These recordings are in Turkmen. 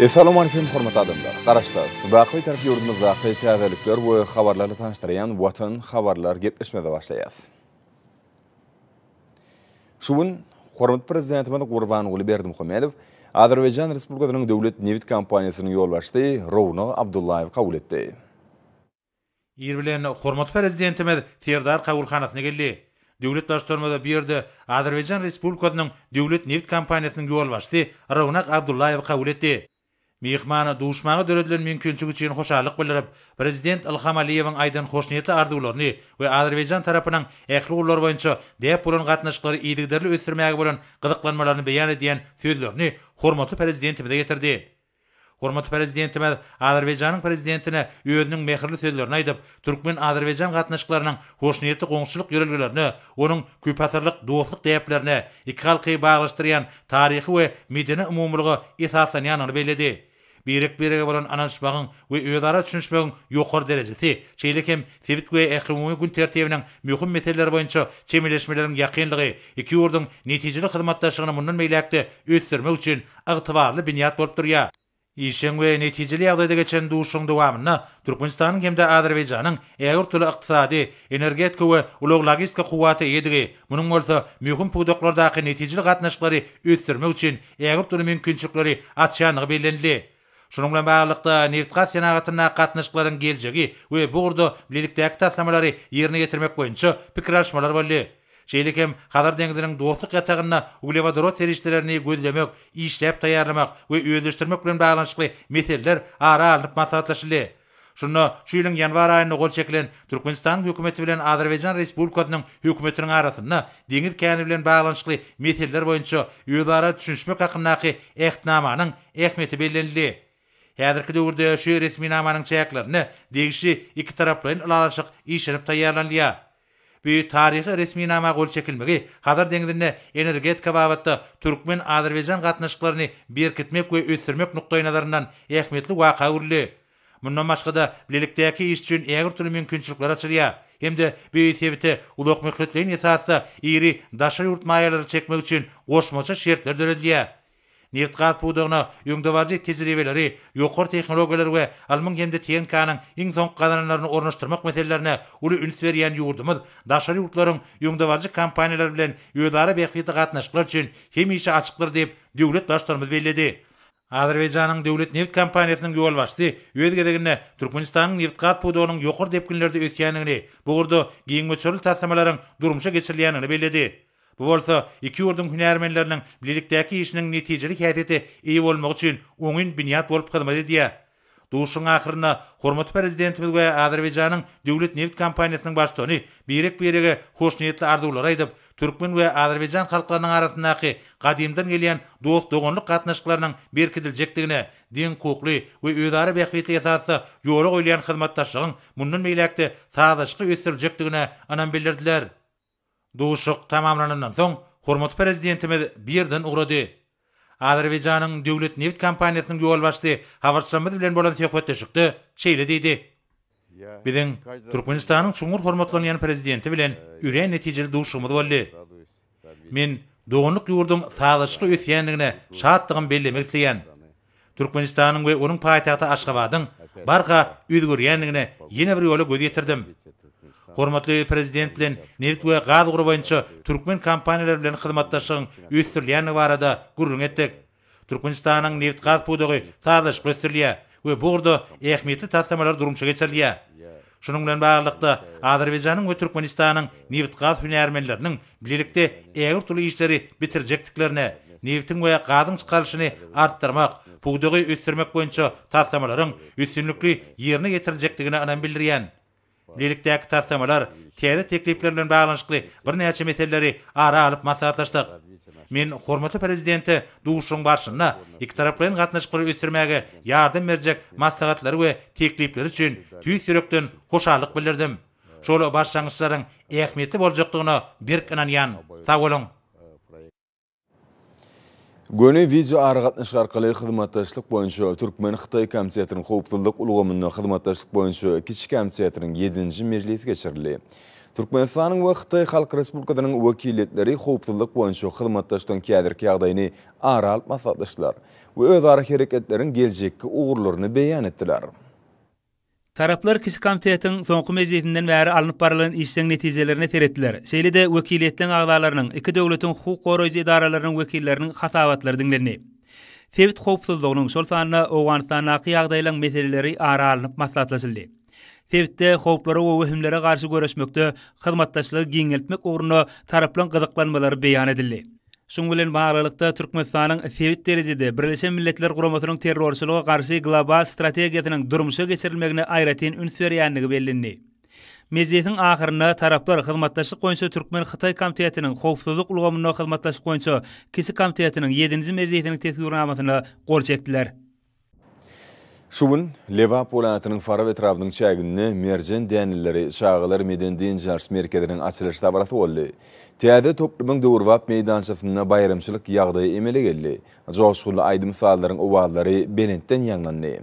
Essalawmalikim hormatly adamlar! Garaşsyz, baky Bitarap ýurdumyzdaky täzelikler we habarlarla tanyşdyrýan Watan habarlar gepleşmeze başlaýas. Şu gün hormatly Prezidentimiz Gurbanguly Berdimuhamedow Azerbaýjan Respublikasynyň Döwlet nebit kompaniýasynyň ýolbaşçysy Rownag Abdullaýewi kabul etdi. Ir bilen hormatly Prezidentimiz Serdar kabulhanasyna geldi. Döwlet Baştutanymyz bu ýerde Azerbaýjan Respublikasynyň Döwlet nebit kompaniýasynyň ýolbaşçysy Rownag Abdullaýewi kabul etdi. Myhmana duşmaga döredilen mümkinçilik üçin hoşallyk bildirip, Prezident Ilham Aliýewiň aýdan hoşniýetli arzuwlaryny we azerbaýjan tarapynyň ähli ugurlar boýunça däp bolan gatnaşyklary yzygiderli ösdürmäge bolan gyzyklanmalaryny beýan edýän sözlerini hormatly Prezidentimize ýetirdi. Hormatly Prezidentimiz Azerbaýjanyň Prezidentine özüniň mähirli sözlerini aýdyp, türkmen-azerbaýjan gatnaşyklarynyň hoşniýetli goňşuçylyk ýörelgelerine, onuň köpasyrlyk dostluk däplerine, iki halky baglaşdyrýan taryhy we medeni umumylyga esaslanýandygyny belledi. Birek-birege bolan ynanyşmagyň we özara düşünişmegiň ýokary derejesi, şeýle hem sebit we ählumumy gün tertibiniň möhüm meseleleri boýunça çemeleşmeleriň ýakynlygy iki ýurduň netijeli hyzmatdaşlygyny mundan beýläk-de ösdürmek üçin ygtybarly binýat bolup durýar. Işjeň we netijeli ýagdaýda geçen duşuşygyň dowamynda Türkmenistanyň hem-de Azerbaýjanyň ägirt uly ykdysady, energetika we ulag-logistika kuwwata eýedigi, munuň bolsa möhüm pudaklardaky netijeli gatnaşyklary ösdürmek üçin ägirt uly mümkinçilikleri açýandygy bellenildi. Şunuň bilen baglylykda, nebitgaz senagatyndaky gatnaşyklaryň geljegi we bu ugurda bilelikdäki taslamalary ýerine ýetirmek boýunça pikir alyşmalar boldy. Şeýle hem Hazar deňziniň dostluk ýatagynda uglewodorod serişdelerini gözlemek, işläp taýýarlamak we özleşdirmek bilen baglanyşykly meseleler ara alnyp maslahatlaşyldy. Şunda şu ýylyň ýanwar aýynda gol çekilen Türkmenistanyň Hökümeti bilen Azerbaýjan Respublikasynyň Hökümetiniň arasynda deňiz käni bilen baglanyşykly meseleler boýunça özara düşünişmek hakyndaky Ähtnamanyň ähmiýeti bellenildi. Häzirki döwürde şu resminamanyň çäklerinde degişli ikitaraplaýyn ylalaşyk işlenip taýýarlanylýar. Bu taryhy resminama gol çekilmegi Hazar deňzinde energetika babatda türkmen-azerbaýjan gatnaşyklaryny berkitmek we ösdürmek nukdaýnazaryndan ähmiýetli waka öwrüldi. Mundan başga-da, bilelikdäki iş üçin ägirt uly mümkinçilikler açylýar hem-de bu sebite uzakmöhletleýin esasda iri daşary ýurt maýalary çekmek üçin goşmaça şertler döredilýär. Nebitgaz pudagyna öňdebaryjy tejribeleri, ýokary tehnologiýalary we ylmyň hem-de tehnikanyň iň soňky gazananlaryny ornaşdyrmak meselelerine uly üns berýän ýurdumyz daşary ýurtlaryň öňdebaryjy kompaniýalary bilen özara bähbitli gatnaşyklar üçin hemişe açykdyr diýip, döwlet Baştutanymyz belledi. Azerbaýjanyň döwlet nebit kompaniýasynyň ýolbaşçysy öz gezeginde Türkmenistanyň nebitgaz pudagynyň ýokary depginlerde ösýändigini, bu ugurda giň möçberli taslamalaryň durmuşa geçirilýändigini belledi. Bu bolsa iki ýurduň hünärmenleriniň bilelikdäki işiniň netijeli häsiýete eýe bolmagy üçin oňyn binýat bolup hyzmat edýär. Duşuşygyň ahyrynda hormatly Prezidentimiz we Azerbaýjanyň Döwlet nebit kompaniýasynyň baştutany birek-birege hoşniýetli arzuwlary aýdyp, türkmen we azerbaýjan halklarynyň arasyndaky gadymdan gelýän dost-doganlyk gatnaşyklarynyň berkidiljekdigine, deňhukukly we özara bähbitli esasda ýola goýulýan hyzmatdaşlygyň mundan beýläk-de sazlaşykly ösdüriljekdigine ynam bildirdiler. Duşuşyk tamamlanandan soň, hormatly Prezidentimiz bu ýerden ugrady. Azerbaýjanyň döwlet nebit kompaniýasynyň ýolbaşçysy habarçylarymyz bilen bolan söhbetdeşlikde şeýle diýdi, Biziň Türkmenistanyň çuňňur hormatlanýan Prezidenti bilen örän netijeli duşuşygymyz boldy. Men doganlyk ýurduň sazlaşykly ösýändigine şatdygymy bellemek isleýän. Türkmenistanyň we onuň paýtagty Aşgabadyň barha özgerýändigine ýene bir ýola göz ýetirdim. Hormatly Prezident bilen nebit we gaz ugry boýunça türkmen kompaniýalary bilen hyzmatdaşlygyň ösdürilýändigi barada gürrüň etdik. Türkmenistanyň nebit-gaz pudagy sazlaşykly ösdürilýär we bu ugurda ähmiýetli taslamalar durmuşa geçirilýär. Şunuň bilen baglylykda, Azerbaýjanyň we Türkmenistanyň nebitgaz hünärmenleriniň bilelikde ägirt uly işleri bitirjekdiklerine, nebitiň we gazyň çykarylyşyny artdyrmak, pudagy ösdürmek boýunça taslamalaryň üstünlikli ýerine ýetiriljekdigine ynam bildirýän. Bilelikdäki taslamalar, täze teklipler bilen baglanyşykly birnäçe meseleleri ara alyp maslahatlaşdyk. Men hormatly Prezidente duşuşygyň barşynda ikitaraplaýyn gatnaşyklary ösdürmäge ýardam berjek maslahatlary we teklipleri üçin tüýs ýürekden hoşallyk bildirdim. Şol başlangyçlaryň ähmiýetli boljakdygyna berk ynanýan. Sag boluň! Göni wideoaragatnaşyk arkaly hyzmatdaşlyk boýunça Türkmen-hytaý komitetiniň howpsuzlyk ulgamynda hyzmatdaşlyk boýunça kiçi komitetiniň ýedinji mejlisi geçirildi. Türkmenistanyň we Hytaý Halk Respublikasynyň wekiliýetleri howpsuzlyk boýunça hyzmatdaşlygyň häzirki ýagdaýyny ara alyp maslahatlaşdylar we özara hereketleriň geljekki ugurlaryny beýan etdiler. Taraplar Kiçi komitetiň soňky mejlisinden bäri alnyp barylan işleň netijelerine seretdiler. Şeýle-de wekiliýetleň agzalarynyň, iki döwletiň hukuk goraýjy edaralarynyň wekilleriniň hasabatlary diňlendi. Sebit howpsuzlygynyň, şol sanda Owganystandaky ýagdaýlaň meseleleri ara alnyp maslahatlaşyldy. Sebitde howplara we wehimlere garşy göreşmekde hyzmatdaşlygy giňeltmek ugrunda taraplaň gyzyklanmalary beýan edildi. Şunuň bilen baglylykda, Türkmenistanyň sebit derejede Birleşen Milletler Guramasynyň terrorçylyga garşy global strategiýasynyň durmuşa geçirilmegine aýratyn üns berýändigi bellendi. Mejlisiň ahyrynda taraplar hyzmatdaşlyk boýunça türkmen-hytaý komitetiniň howpsuzlyk ulgamynda hyzmatdaşlyk boýunça kiçi komitetiniň ýedinji mejlisiniň teswirnamasyna gol çekdiler. Şu gün Lebap welaýatynyň Farap etrabynyň çäginde Merjen däneleri çagalar medeni-dynç alyş merkeziniň açylyş dabarasy boldy. Täze toplumyň döwrebap meýdançasynda baýramçylyk ýagdaýy emele geldi. Joşgunly aýdym-sazlaryň owazlary belentden ýaňlandy.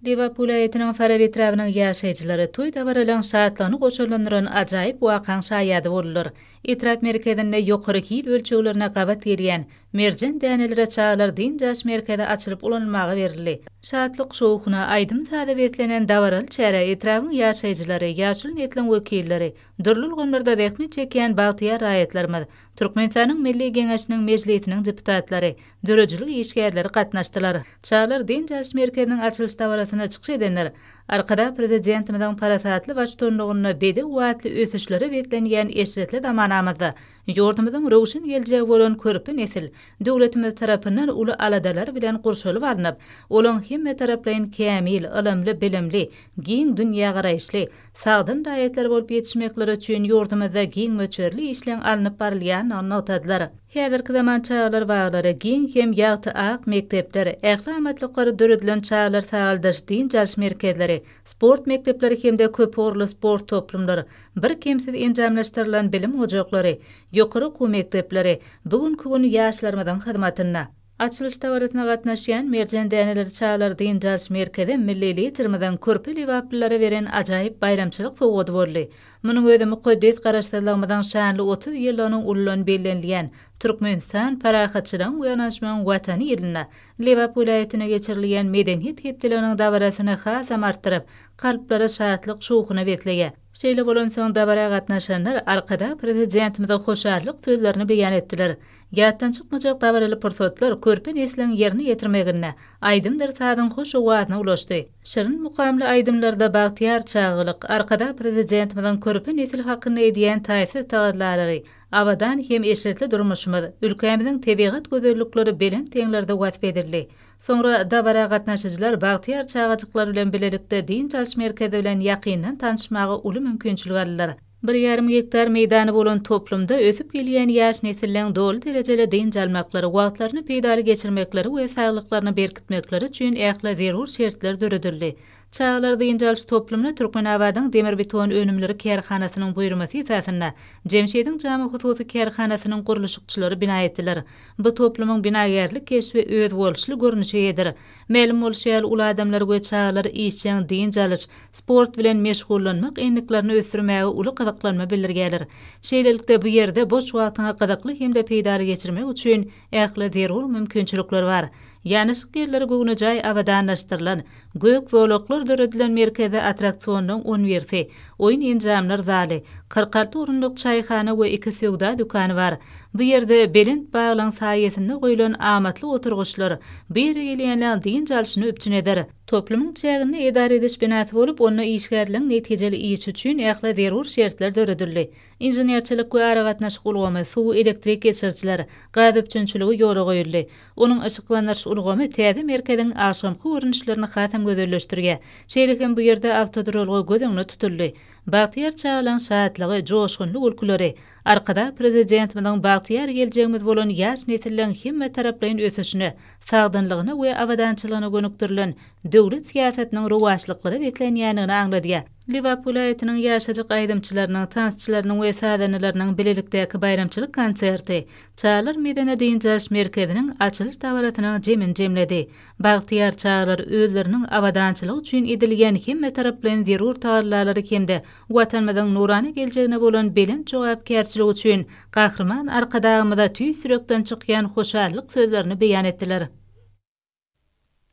Lebap welaýatynyň Farap etrabynyň ýaşaýjylary toý-dabaralaryň şatlygyny goşalandyran ajaýyp wakaň şaýady boldular. Etrap merkezinde ýokary hil ölçeglerine gabat gelýän Merjen däneleri çagalar dynç alyş merkezi açylyp ulanylmaga berildi. Şatlyk-şowhuna, aýdym-saza beslenen dabaraly çärä etrabyň ýaşaýjylary, ýaşuly nesliň wekilleri, dürli ulgamlarda zähmet çekýän bagtyýar raýatlarymyz, Türkmenistanyň Milli Geňeşiniň Mejlisiniň deputatlary, döredijilik işgärleri gatnaşdylar. Çagalar dynç alyş merkeziniň açylyş dabarasynda çykyş edenler Arkadag Prezidentimiziň parasatly baştutanlygynda bedew atly ösüşlere beslenýän eşretli zamanamyzda ýurdumyzyň röwşen geljegi bolan körpe nesil döwletimiz tarapyndan uly aladalar bilen gurşalyp alnyp, olaň hemmetaraplaýyn kämil, ylymly-bilimli, giň dünýägaraýyşly, sagdyn raýatlar bolup ýetişmekleri üçin ýurdumyzda giň möçberli işleň alnyp barylýandygyny nygtadylar. Häzirki zaman çagalar baglary, giň hem ýagty ak mekdepler, ähli amatlyklary döredilen çagalar sagaldyş-dynç alyş merkezleri, sport mekdepleri hem-de köpugurly sport toplumlary, birkemsiz enjamlaşdyrylan bilim ojaklary, ýokary okuw mekdepleri bu günki gün ýaşlarymyzyň hyzmatynda. Açylyş dabarasyna gatnaşýan Merjen däneleri çagalar dynç alyş merkezi milli Liderimiziň körpe lebaplylara beren ajaýyp baýramçylyk sowgady boldy. Munuň özi mukaddes Garaşsyzlygymyzyň şanly 30 ýyllygynyň uludan bellenilýän Türkmenistan, parahatçylygyň we ynanyşmagyň Watany ýylynda Lebap welaýatynda geçirilýän Medeniýet hepdeliginiň dabarasyny hasam artdyryp, kalplary şatlyk-şowhuna besleýär. Şeýle bolansoň, dabara gatnaşanlar Arkadag Prezidentimize hoşallyk sözlerini beýan etdiler. Ýatdan çykmajak dabaraly pursatlar körpe nesliň ýerine ýetirmeginde aýdymdyr sazyň hoş owazyna ulaşdy. Şirin mukamly aýdymlarda bagtyýar çagalyk, Arkadag Prezidentimiziň körpe nesil hakynda edýän taýsyz tagallalary, abadan hem eşretli durmuşymyz, ülkämiziň tebigat gözellikleri belent heňlerde wasp edildi. Soňra dabara gatnaşyjylar bagtyýar çagajyklar bilen bilelikde dynç alyş merkezi bilen ýakyndan tanyşmaga uly mümkinçilik aldylar. Bir ýarym gektar meýdany bolan toplumda ösüp gelýän ýaş nesilleň doly derejeli dynç almaklary, wagtlaryny peýdaly geçirmekleri we saglyklaryny berkitmekleri üçin ähli zerur şertler döredildi. Çagalar dynç alyş toplumyny Türkmenabadyň Demirbeton önümleri kärhanasynyň buýurmasy esasynda Jemşidiň jamy hususy kärhanasynyň gurluşykçylary bina etdiler. Bu toplumyň binagärlik keşbi özboluşly görnüşe eýedir. Mälim bolşy ýaly, uly adamlar we çagalar işjeň dynç alyş, sport bilen meşgullanmak endiklerini ösdürmäge uly gyzyklanma bildirýärler. Şeýlelikde, bu ýerde boş wagtyňy gyzykly hem-de peýdaly geçirmek üçin ähli zerur mümkinçilikler bar. Ýanaşyk ýerleri göwnejaý abadanlaşdyrylan, gök zolaklar döredilen merkezde attraksionlaryň on birisi, oýun enjamlar zaly, 46 orunlyk çaýhana we iki söwda dükany bar. Bu ýerde belent baglaryň saýasynda goýlan amatly oturgyçlar bu ýere gelýänleň dynç alşyny üpjün eder. Toplumyň çäginde edara ediş binasy bolup, onda işgärleriň netijeli işi üçin ähli zerur şertler döredildi. Inženerçilik we aragatnaşyk ulgamy, suw, elektrik geçirijiler, gaz üpjünçiligi ýola goýuldy. Onuň yşyklandyryş ulgamy täze merkeziň agşamky görnüşlerini hasam gözelleşdirýär. Şeýle hem bu ýerde awtoduralga göz öňünde tutuldy. Bagtyýar çagalaryň şatlygy, joşgunly gülküleri Arkadag Prezidentimiziň bagtyýar geljegimiz bolan ýaş nesilleň hemmetaraplaýyn ösüşine, sagdynlygyna we abadançylygyna gönükdirilen döwlet syýasatynyň rowaçlyklara beslenýändigini aňladýar. Lebap welaýatynyň ýaşajyk aýdymçylarynyň, tansçylarynyň we sazandalarynyň bilelikdäki baýramçylyk konserti Çagalar medeni-dynç alyş merkeziniň açylyş dabarasynyň jemini jemledi. Bagtyýar çagalar özleriniň abadançylygy üçin edilýän hemmetaraplaýyn zerur tagallalary hem-de Watanymyzyň nurana geljegine bolan belent jogapkärçiligi üçin Gahryman Arkadagymyza tüýs ýürekden çykýan hoşallyk sözlerini beýan etdiler.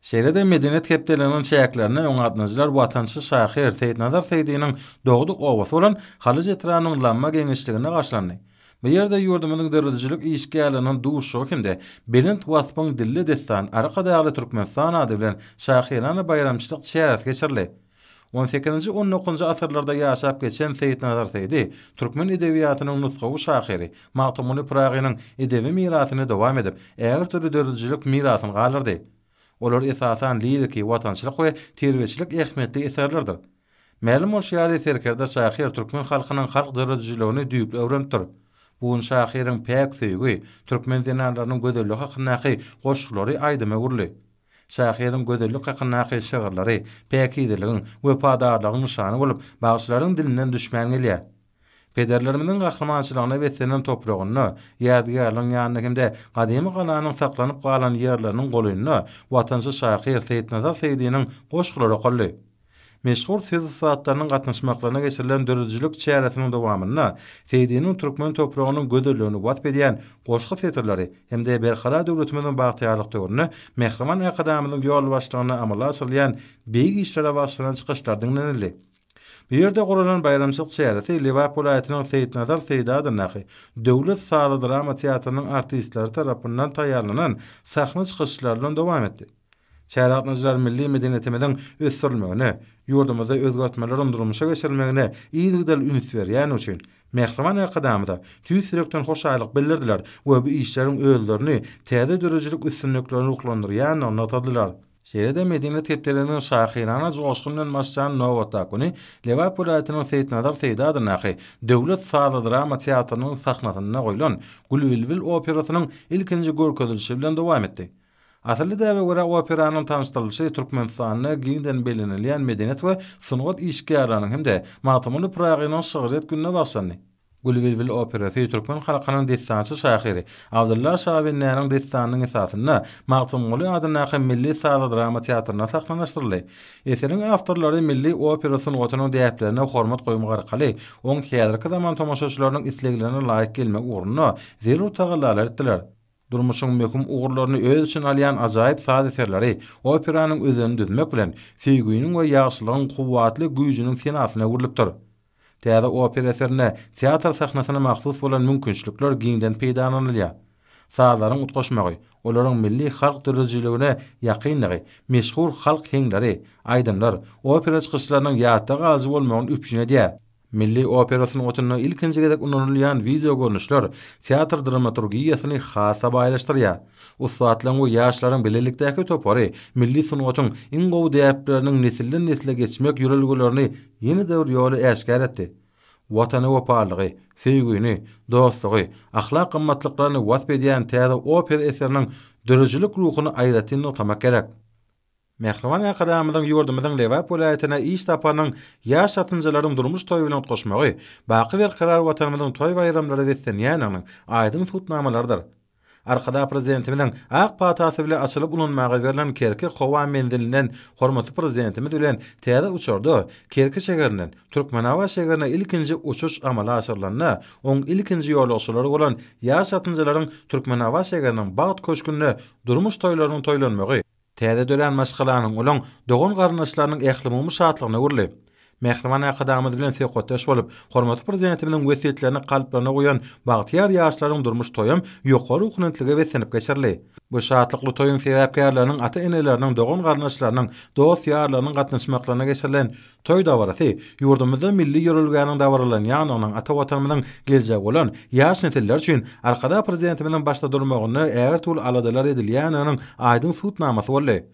Şeýle-de Medeniýet hepdeliginiň çäklerinde öňe gatnaşyjylar watançy şahyr Seýitnazar Seýdiniň dogduk obasy bolan Halyç etrabynyň Lamma geňeşliginde garşylandy. Bu ýerde ýurdumyzyň döredijilik işgärleriniň duşuşygy hem-de Belent waspyň dilli dessan Arkadagly Türkmenistan ady bilen şahyrana baýramçylyk çäresi geçirildi. On sekizinji, on dokuzynjy asyrlarda ýaşap geçen Seýitnazar Seýdi türkmen edebiýatynyň nusgawy şahyry Magtymguly Pyragynyň edebi mirasyny dowam edip, ägirt uly döredijilik mirasyny galdyrdy. Olar esasan liriki, watançylyk we terbiýeçilik ähmiýetli eserlerdir. Mälim bolşy ýaly, serkerde şahyr türkmen halkynyň halk döredijiligini düýpli öwrenipdir. Bu gün şahyryň päk söýgi, türkmen zenanlarynyň gözelligi hakyndaky goşgulary aýdyma öwrüldi. Şahyryň gözellik hakyndaky şygyrlary päkizeligiň, wepadarlygyň nyşany bolup, bagşylaryň dilinden düşmän gelýär. Pederlerimiziň gahrymançylygyna beslenen topragynda, ýadygärligiň ýanynda hem-de gadymy galanyň saklanyp galan ýerleriniň golaýynda watançy şahyr Seýitnazar Seýdiniň goşgulary okaldy. Meşhur söz ussatlarynyň gatnaşmaklaryna geçirilen döredijilik çäresiniň dowamynda Seýdiniň türkmen topragynyň gözelligini wasp edýän goşgy setirleri hem-de Berkarar döwletimiziň bagtyýarlyk döwründe Mähriban Arkadagymyzyň ýolbaşçylygynda amala aşyrylýan beýik işlere bagyşlanan çykyşlar diňlenildi. Bu ýerde guralan baýramçylyk çäresi Lebap welaýatynyň Seýitnazar Seýdi adyndaky Döwlet sazly-drama teatrynyň artistleri tarapyndan taýýarlanan sahna çykyşlary bilen dowam etdi. Çärä gatnaşyjylar milli medeniýetimiziň ösdürilmegine, ýurdumyzda özgertmeleriň durmuşa geçirilmegine yzygiderli üns berýäni üçin mähriban Arkadagymyza tüýs ýürekden hoşallyk bildirdiler we bu işleriň özlerini täze döredijilik üstünliklerine ruhlandyrýandygyny nygtadylar. Şeýle-de Medeniýet hepdeliginiň şahyrana joşgun bilen başlan nobatdaky güni Lebap welaýatynyň Seýitnazar Seýdi adyndaky Döwlet sazly-drama teatrynyň sahnasynda goýlan Gül-bilbil operasynyň ilkinji görkezilişi bilen dowam etdi. Asylly däbe görä, operanyň tanyşdyrylyşy Türkmenistanda giňden bellenilýän medeniýet we sungat işgärleriniň hem-de Magtymguly Pyragynyň şygryýet gününe bagyşlandy. Gül-bilbil operasy türkmen halkynyň dessançy şahyry Abdylla Şabendäniň dessanynyň esasynda Magtymguly adyndaky milli sazly-drama teatrynda sahnalaşdyryldy. Eseriň awtorlary milli opera sungatynyň däplerine hormat goýmak arkaly, oň häzirki zaman tomaşaçylarynyň isleglerine laýyk gelmegi ugrunda zerur tagallalar etdiler. Durmuşyň möhüm ugurlaryny öz içine alýan ajaýyp saz eserleri operanyň özenini düzmek bilen, söýginiň we ýagşylygyň kuwwatly güýjüniň senasyna öwrülipdir. Täze opera eserinde teatr sahnasyna mahsus bolan mümkinçilikler giňden peýdalanylýar. Sazlaryň utgaşmagy, olaryň milli halk döredijiligine ýakynlygy, meşhur halk heňleri, aýdymlar opera çykyşlarynyň ýatda galyjy bolmagyny üpjün edýär. Milli opera sungatynda ilkinji gezek ulanylýan wideogörnüşler teatr dramaturgiýasyny has-da baýlaşdyrýar. Ussatlaryň we ýaşlaryň bilelikdäki topary milli sungatyň iň gowy däpleriniň nesilden-nesle geçmek ýörelgelerini ýene-de bir ýola äşgär etdi. Watana wepalylygy, söýgini, dostlugy, ahlak gymmatlyklaryny wasp edýän täze opera eseriniň döredijilik ruhuny aýratyn nygtamak gerek. Mähriban Arkadagymyzyň ýurdumyzyň Lebap welaýatyna iş saparynyň ýaş çatynjalaryň durmuş toýy bilen utgaşmagy, baky berkarar Watanymyzyň toý-baýramlara beslenýändiginiň aýdyň subutnamalarydyr. Arkadag Prezidentimiziň ak patasy bilen açylyp ulanmaga berlen Kerki howa menzilinden hormatly Prezidentimiz bilen täze uçarda Kerki şäherinden Türkmenabat şäherine ilkinji uçuş amala aşyrylanda, oň ilkinji ýolagçylary bolan ýaş çatynjalaryň Türkmenabat şäheriniň Bagt köşgünde durmuş toýlarynyň toýlanmagy, Täze dörän maşgalanyň, olaň dogan-garyndaşlarynyň ählumumy şatlygyna öwrüldi. Mähriban Arkadagymyz bilen söhbetdeş bolup, hormatly Prezidentimiziň wesýetlerini kalplaryna guýan bagtyýar ýaşlaryň durmuş toýam ýokary ruhubelentlige beslenip geçirildi. Bu şatlykly toýuň sebäpkärleriniň ata-eneleriniň, dogan-garyndaşlarynyň, dost-ýarlarynyň gatnaşmaklaryna geçirilen Toý dabarasy ýurdumyzda milli ýörelgäniň dabaralanýandygynyň, ata Watanymyzyň geljegi bolan ýaş nesiller üçin Arkadag Prezidentimiziň başda durmagynda ägirt uly aladalar edilýändiginiň aýdyň subutnamasy boldy.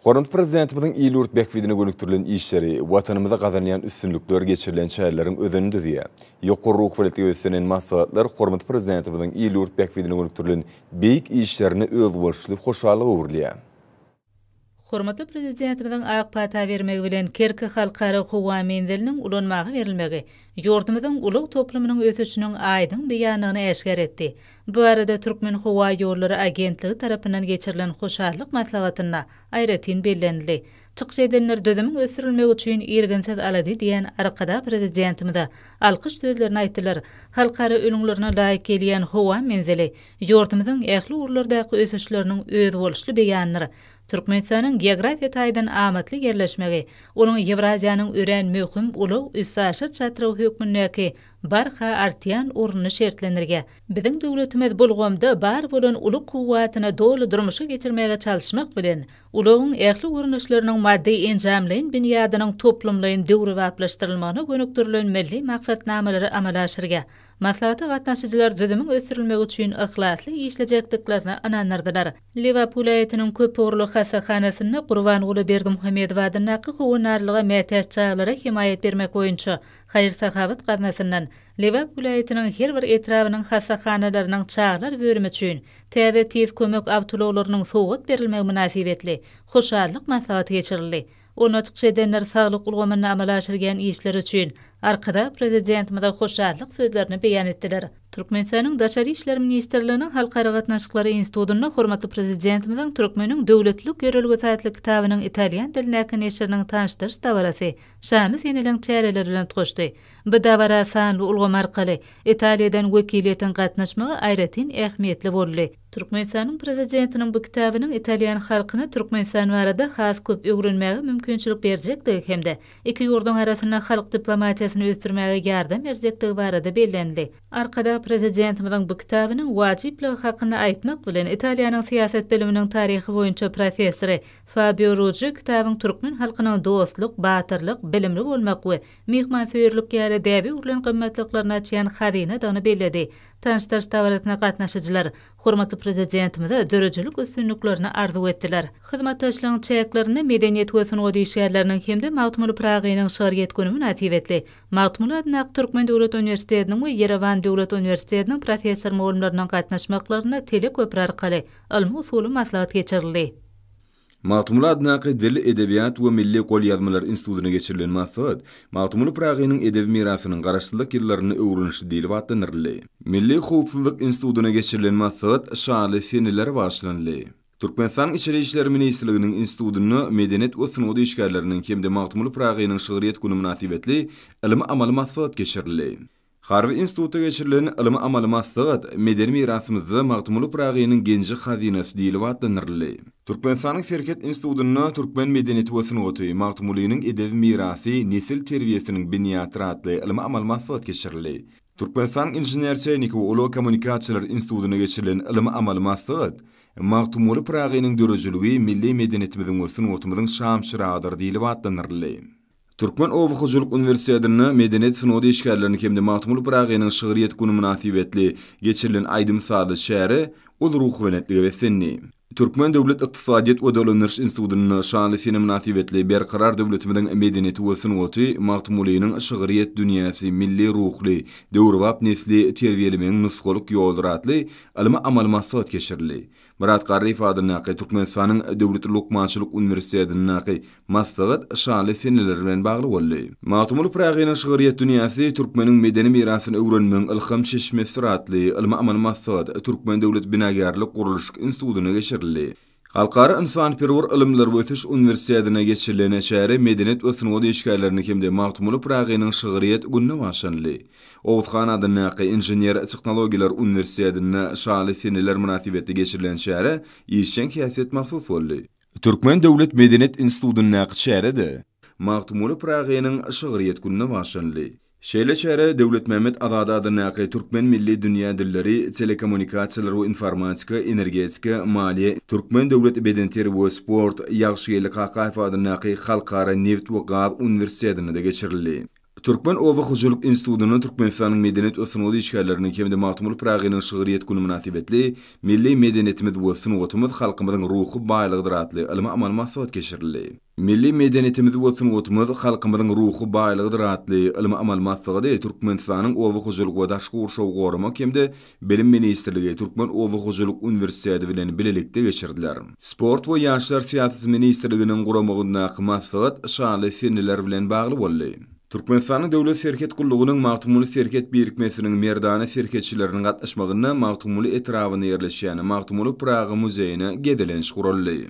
Hormatly Prezidentimiziň il-ýurt bähbidine gönükdirilen işleri, Watanymyzda gazanylýan üstünlikler geçirilen çäreleriň özenini düzýär. Ýokary ruhubelentlige beslenen maslahatlar hormatly Prezidentimiziň il-ýurt bähbidine gönükdirilen beýik işlerine özboluşly hoşallyga öwrülýär. Hormatly Prezidentimiziň ak pata bermegi bilen Kerki Halkara howa menziliniň ulanmaga berilmegi ýurdumyzyň ulag toplumynyň ösüşiniň aýdyň beýanyny äşgär etdi. Bu barada Türkmenhowaýollary agentligi tarapyndan geçirilen hoşallyk maslahatynda aýratyn bellenildi. Çykyş edenler düzümiň ösdürilmegi üçin irginsiz alada edýän Arkadag Prezidentimize alkyş sözlerini aýtdylar. Halkara ülňülerine laýyk gelýän howa menzili ýurdumyzyň ähli ugurlardaky ösüşleriniň özboluşly beýanydyr. Türkmenistanyň geografiýa taýdan amatly ýerleşmegi, onuň Ýewraziýanyň örän möhüm ulag-üstaşyr çatrygy hökmündäki barha artýan ornuny şertlendirýär. Biziň döwletimiz bu ulgamda bar bolan uly kuwwatyny doly durmuşa geçirmäge çalyşmak bilen, ulagyň ähli görnüşleriniň maddy-enjamlaýyn binýadynyň toplumlaýyn döwrebaplaşdyrylmagyna gönükdirilen milli maksatnamalary amala aşyrýar. Maslahata gatnaşyjylar düzümiň ösdürilmegi üçin yhlasly işlejekdiklerine ynandyrdylar. Lebap welaýatynyň köpugurly hassahanasynda Gurbanguly Berdimuhamedow adyndaky howandarlyga mätäç çagalara hemaýat bermek boýunça haýyr-sahawat gaznasyndan Lebap welaýatynyň her bir etrabynyň hassahanalarynyň çagalar bölümi üçin täze tiz kömek awtoulaglarynyň sowgat berilmegi mynasybetli hoşallyk maslahaty geçirildi. Onda çykyş edenler saglyk ulgamynda amala aşyrýan işleri üçin Arkadag Prezidentimize hoşallyk sözlerini beýan etdiler. Türkmenistanyň Daşary işler ministrliginiň Halkara gatnaşyklary institutynda hormatly Prezidentimiziň Türkmeniň döwletlilik ýörelgesi atly kitabynyň italýan dilindäki neşiriniň tanyşdyryş dabarasy şanly seneliň çäreleri bilen utgaşdy. Bu dabara sanly ulgam arkaly Italiýadan wekiliýetiň gatnaşmagy aýratyn ähmiýetli boldy. Türkmenistanyň Prezidentiniň bu kitabynyň italýan halkyna Türkmenistan barada has köp öwrenmäge mümkinçilik berjekdigi hem-de iki ýurduň arasynda halk diplomatiýasyny ösdürmäge ýardam berjekdigi barada bellenildi. Arkadag Prezidentimiziň bu kitabynyň wajyplygy hakynda aýtmak bilen, Italiýanyň syýasat biliminiň taryhy boýunça professory Fabio Rujji kitabyň türkmen halkynyň dostluk, batyrlyk, bilimli bolmak we myhmansöýerlik ýaly däbe öwrülen gymmatlyklaryny açýan hazynadygyny belledi. Tanyşdyryş dabarasyna gatnaşyjylar hormatly Prezidentimize döredijilik üstünliklerini arzuw etdiler. Hyzmatdaşlygyň çäklerinde medeniýet we sungat işgärleriniň hem-de Magtymguly Pyragynyň şygryýet güni mynasybetli Magtymguly adyndaky Türkmen döwlet uniwersitetiniň we Ýerewan döwlet uniwersitetiniň professor-mugallymlarynyň gatnaşmaklarynda teleköpri arkaly ylmy-usuly maslahat geçirildi. Magtymguly adyndaky Dil, edebiýat we milli golýazmalar institutynda geçirilen maslahat Magtymguly Pyragynyň edebi mirasynyň Garaşsyzlyk ýyllarynda öwrenilişi diýlip atlandyryldy. Milli howpsuzlyk institutynda geçirilen maslahat şanly senelere bagyşlanyldy. Türkmenistanyň Içeri işler ministrliginiň institutynda medeniýet we sungat işgärleriniň hem-de Magtymguly Pyragynyň şygryýet güni mynasybetli ylmy-amaly maslahat geçirildi. Harby institutda geçirilen ylmy-amaly maslahat Medeni mirasymyzda Magtymguly Pyragynyň genji-hazynasy diýlip atlandyryldy. Türkmenistanyň Serhet institutynda Türkmen medeniýeti we sungaty, Magtymgulynyň edebi mirasy, nesil terbiýesiniň binýatydyr atly ylmy-amaly maslahat geçirildi. Türkmenistanyň Inžener-tehniki we ulag kommunikasiýalar institutynda geçirilen ylmy-amaly maslahat Magtymguly Pyragynyň döredijiligi milli medeniýetimiziň we sungatymyzyň şamçyragydyr diýlip atlandyryldy. Türkmen oba hojalyk uniwersitetinde medeniýet sungat işgärleriniň hem-de Magtymguly Pyragynyň şygryýet güni mynasybetli geçirilen aýdym-sazly çäre uly ruhubelentlige beslendi. Türkmen döwlet ykdysadyýet we dolandyryş institutynda şanly sene mynasybetli Berkarar döwletimiziň medeniýeti we sungaty, Magtymgulynyň şygryýet dünýäsi, milli ruhly, döwrebap nesli terbiýelemegiň nusgalyk ýoldur atly ylmy-amaly maslahat geçirildi. Myrat Garryýew adyndaky Türkmenistanyň Döwlet lukmançylyk uniwersitetindäki maslahat şanly seneler bilen bagly boldy. Magtymguly Pyragynyň şygryýet dünýäsi türkmeniň medeni mirasyny öwrenmegiň ylham çeşmesidir atly ylmy-amaly maslahat Türkmen döwlet binagärlik-gurluşyk institutynda geçirildi. Halkara ynsanperwer ylymlar we ösüş uniwersitetinde geçirilen çäre medeniýet we sungat işgärlerini hem-de Magtymguly Pyragynyň şygryýet gününe bagyşlanyldy. Oguzhan adyndaky Inžener-tehnologiýalar uniwersitetinde şanly seneler mynasybetli geçirilen çärä işjeň häsiýet mahsus boldy. Türkmen döwlet medeniýet institutyndaky çäre-de Magtymguly Pyragynyň şygryýet gününe bagyşlanyldy. Şeýle çäre Döwletmämmet Azady adyndaky Türkmen milli dünýä dilleri, telekommunikasiýalar we informatika, energetika, maliýe, Türkmen döwlet bedenterbiýe we sport, Ýagşygeldi Kakaýew adyndaky Halkara nebit we gaz uniwersitetinde-de geçirildi. Türkmen oba hojalyk institutynda Türkmenistanyň Medeniýet we sungat işgärleriniň hem-de Magtymguly Pyragynyň şygryýet güni mynasybetli Milli medeniýetimiz we sungatymyz halkymyzyň ruhy baýlygydyr atly ylmy-amaly maslahat geçirildi. Milli medeniýetimiz we sungatymyz halkymyzyň ruhy baýlygydyr atly ylmy-amaly maslahady Türkmenistanyň Oba hojalyk we daşky gurşawy goramak hem-de Bilim ministrligi, Türkmen oba hojalyk uniwersiteti bilen bilelikde geçirdiler. Sport we ýaşlar syýasaty ministrliginiň guramagyndaky maslahat şanly seneler bilen bagly boldy. Türkmenistanyň Döwlet serhet gullugynyň Magtymguly serhet birikmesiniň merdana serhetçileriniň gatnaşmagynda Magtymguly etrabynda ýerleşýän Magtymguly Pyragy muzeýine gezelenç guraldy.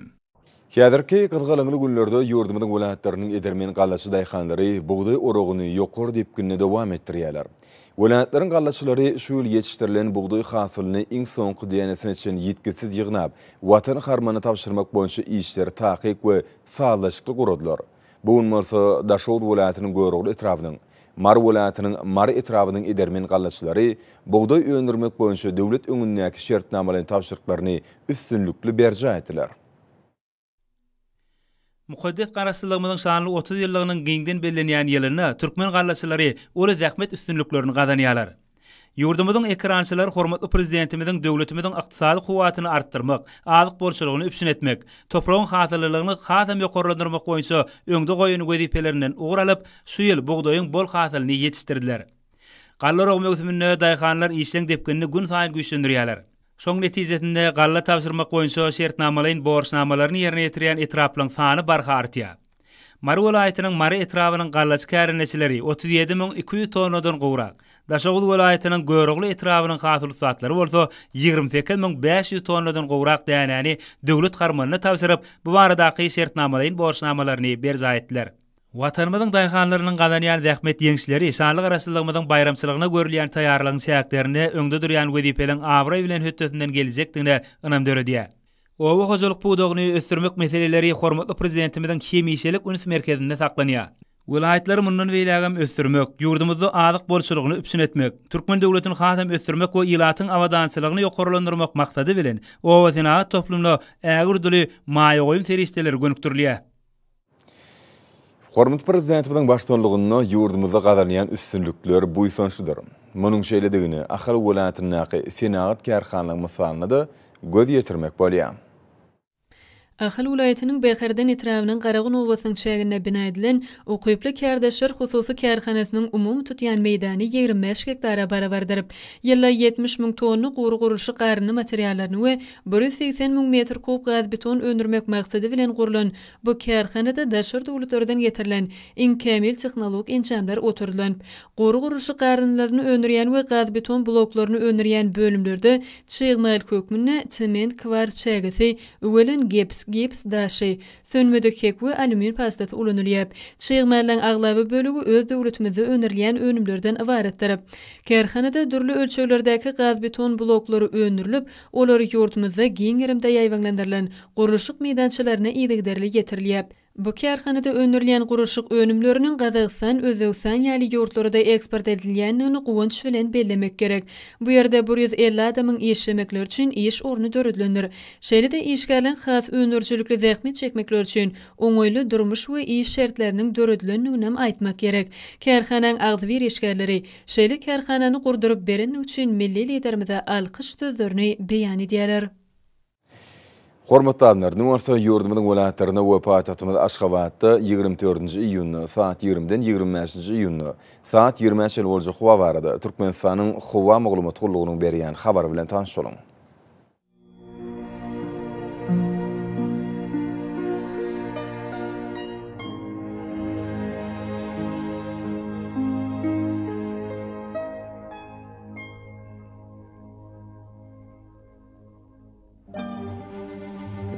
Häzirki gyzgalaňly günlerde ýurdumyzyň welaýatlarynyň edermen gallaçy daýhanlary bugdaý oragyny ýokary depginde dowam etdirýärler. Welaýatlaryň gallaçylary şu ýyl ýetişdirilen bugdaý hasylyny iň soňky dänesine çenli ýitgisiz ýygnap, Watan harmanyna tabşyrmak boýunça işleri takyk we sazlaşykly guradylar. Bu gün bolsa Daşoguz welaýatynyň Görogly etrabynyň, Mary welaýatynyň Mary etrabynyň edermen gallaçylary bugdaý öndürmek boýunça döwlet öňündäki şertnamalaýyn tabşyryklaryny üstünlikli berjaý etdiler. Mukaddes Garaşsyzlygymyzyň şanly 30 ýyllygynyň giňden bellenýän ýylynda türkmen gallaçylary uly zähmet üstünliklerini gazanýarlar. Ýurdumyzyň ekerançylary hormatly Prezidentimiziň döwletimiziň ykdysady kuwwatyny artdyrmak, azyk bolçulygyny üpjün etmek, topragyň hasyllylygyny hasam ýokarlandyrmak boýunça öňde goýan wezipelerinden ugur alyp, şu ýyl bugdaýyň bol hasylyny ýetişdirdiler. Galla oragy möwsüminde daýhanlar işjeň depginini günsaýyn güýçlendirýärler. Şoň netijesinde galla tabşyrmak boýunça şertnamalaýyn borçnamalaryny ýerine ýetirýän etraplaryň sany barha artýar. Mary welaýatynyň Mary etrabynyň gallaçy kärendeçileri 37 200 tonnadan gowrak, Daşoguz welaýatynyň Görogly etrabynyň hasyl ussatlary bolsa 28 500 tonnadan gowrak dänäni döwlet harmanyna tabşyryp, bu baradaky şertnamalaýyn borçnamalaryny berjaý etdiler. Watanymyzyň daýhanlarynyň gazanýan zähmet ýeňişleri şanly Garaşsyzlygymyzyň baýramçylygyna görülýän taýýarlygyň çäklerinde öňde durýan wezipeleriň abraý bilen hötdesinden geljekdigine ynam döredýär. Oba hojalyk pudagyny ösdürmek meseleleri hormatly Prezidentimiziň hemişelik üns merkezinde saklanýar. Welaýatlary mundan beýlägem ösdürmek, ýurdumyzda azyk bolçulygyny üpjün etmek, türkmen döwletini hasam ösdürmek we ilatyň abadançylygyny ýokarlandyrmak maksady bilen, obasenagat toplumyna ägirt uly maýa goýum serişdeleri gönükdirilýär. Hormatly Prezidentimiziň baştutanlygynda ýurdumyzda gazanylýan üstünlikler buýsançlydyr. Munuň şeýledigine Ahal welaýatyndaky senagat kärhanalaryň mysalynda-da göz ýetirmek bolýar. Ahal welaýatynyň Bäherden etrabynyň Garagum obasynyň çäginde bina edilen Ukyply kärdeşler hususy kärhanasynyň umumy tutýan meýdany 25 gektara barabardyr. Ýylda 70 müň tonna gury gurluşyk garyndy materiallaryny we 180 müň metr kub gazbeton öndürmek maksady bilen gurlan Bu kärhanada daşary döwletlerden getirilen iň kämil tehnologik enjamlar oturdylan. Gury gurluşyk garyndylaryny öndürýän we gazbeton bloklaryny öndürýän bölümlerde çig mal hökmünde sement kwars çägesi, üwelen gips, gips daşy, sönmedik hek we alýumin pastasy ulanylýar. Çig mallaryň aglaba bölegi öz döwletimizde öndürilýän önümlerden ybaratdyr. Kärhanada dürli ölçeglerdäki gazbeton bloklary öndürilip, olar ýurdumyzda giň gerimde ýaýbaňlandyrylan gurluşyk meýdançalaryna yzygiderli ýetirilýär. Bu kärhanada öndürilýän gurluşyk önümleriniň Gazagystan, Özbegistan ýaly ýurtlara-da eksport edilýändigini guwanç bilen bellemek gerek. Bu ýerde 150 adamyň işlemekleri üçin iş orny döredilendir. Şeýle-de işgärleň has öndürijilikli zähmet çekmekleri üçin oňaýly durmuş we iş şertleriniň döredilendiginem aýtmak gerek. Kärhanaň agzybir işgärleri şeýle kärhanany gurduryp berendigi üçin milli Liderimize alkyş sözlerini beýan edýärler. Hormatly alymlar, indi bolsa ýurdumyzyň welaýatlarynda we paýtagtymyz Aşgabatda 24-nji iýunda saat 20-den 25-nji iýunda saat 20-ä çenli boljak howa barada Türkmenistanyň Howa maglumat gullugynyň berýän habary bilen tanyş boluň.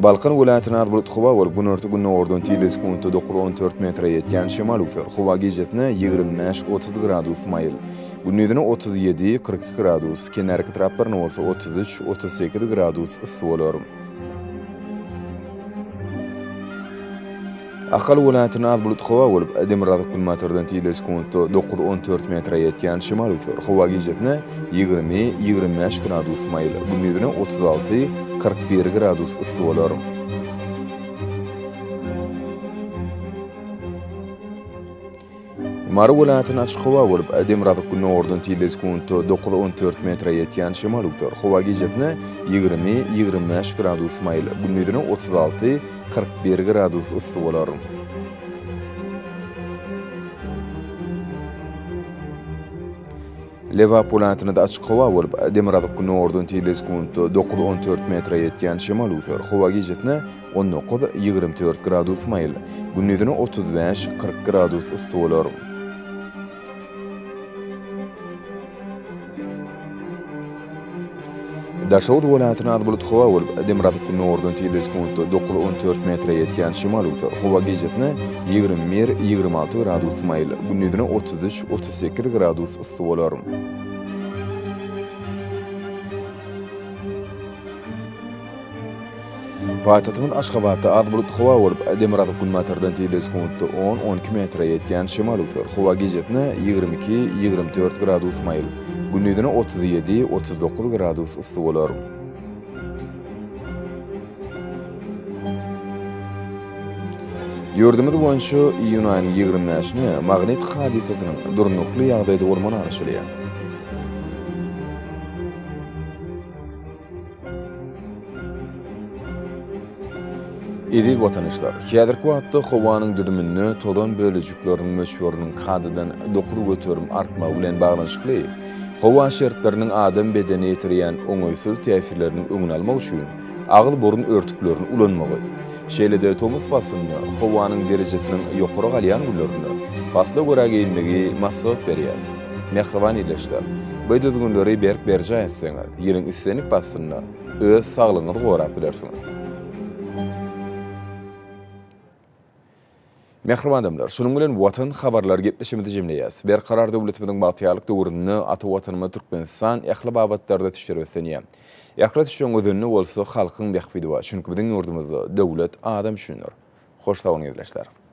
Balkan welaýatynda az bulutly howa bolup, günorta-gündogardan tizligi sekuntda dokuz-on dört metre ýetýän şemal öwser. Howa gijesine 25, 30 gradus maýyl, gündizine 37, 42 gradus, kenarki etraplarynda bolsa 33, 38 gradus yssy bolar. Ahal welaýatynda az bulutly howa bolup, demirgazyk-günbatardan tizligi sekuntda dokuz-on dört metre ýetýän şemal öwser. Howa gijesine 20, 25 gradus maýyl, gündizine 36, 41 gradus yssy bolar. Mary welaýatynda açyk howa bolup, demirgazyk-gündogardan tizligi sekuntda dokuz-on dört metre ýetýän şemal öwser. Howa gijesine 20, 25 gradus maýyl, gündizine 36, 41 gradus yssy bolar. Lebap welaýatynda-da açyk howa bolup, demirgazyk-günordan tizligi sekuntda dokuz-on dört metre ýetýän şemal öwser. Howa gijesine 19, 24 gradus maýyl, gündizine 35, 40 gradus yssy bolar. Daşoguz welaýatynda az bulut howa bolup, demirgazyk-günordan tizligi sekuntda dokuz-on dört metre ýetýän şemal öwser. Howa gijesine 21, 26 gradus maýyl, gündizine 33, 38 gradus yssy bolar. Paýtagtymyz Aşgabatda az bulutly howa bolup, demirgazyk-günbatardan tizligi sekuntda on, on iki metre ýetýän şemal öwser. Howa gijesine 22, 24 gradus maýyl, gündizine 37, 39 gradus yssy bolar. Ýurdumyz boýunça iýun aýynyň 25-ne magnit hadysasynyň durnukly ýagdaýda bolmagyna garaşylýar. Eziz watandaşlar, häzirki wagtda howanyň düzüminde tozan bölejikleriniň möçberiniň kadadan 9% artmagy bilen baglanyşykly howa şertleriniň adam bedenine ýetirýän oňaýsyz täsirleriniň öňüni almak üçin agyz-burun örtüklerini ulanmagy, şeýle-de tomus paslynda howanyň derejesiniň ýokary galýan günlerinde pasla görä geýinmegi maslahat berýäris. Mähriban ildeşler, bu düzgünleri berk berjaý etseňiz, ýylyň islendik paslynda öz saglygyňyzy gorap bilersiňiz. Mähriban adamlar, şunuň bilen Watan habarlary gepleşigimizi jemleýäris. Berkarar döwletimiziň bagtyýarlyk döwründe ata Watanymyz Türkmenistan ähli babatlarda ösüşlere beslenýär. Ähli ösüşiň özeninde bolsa halkyň bähbidi bar. Çünki biziň ýurdumyzda döwlet adam üçindir. Hoş sag boluň ildeşler!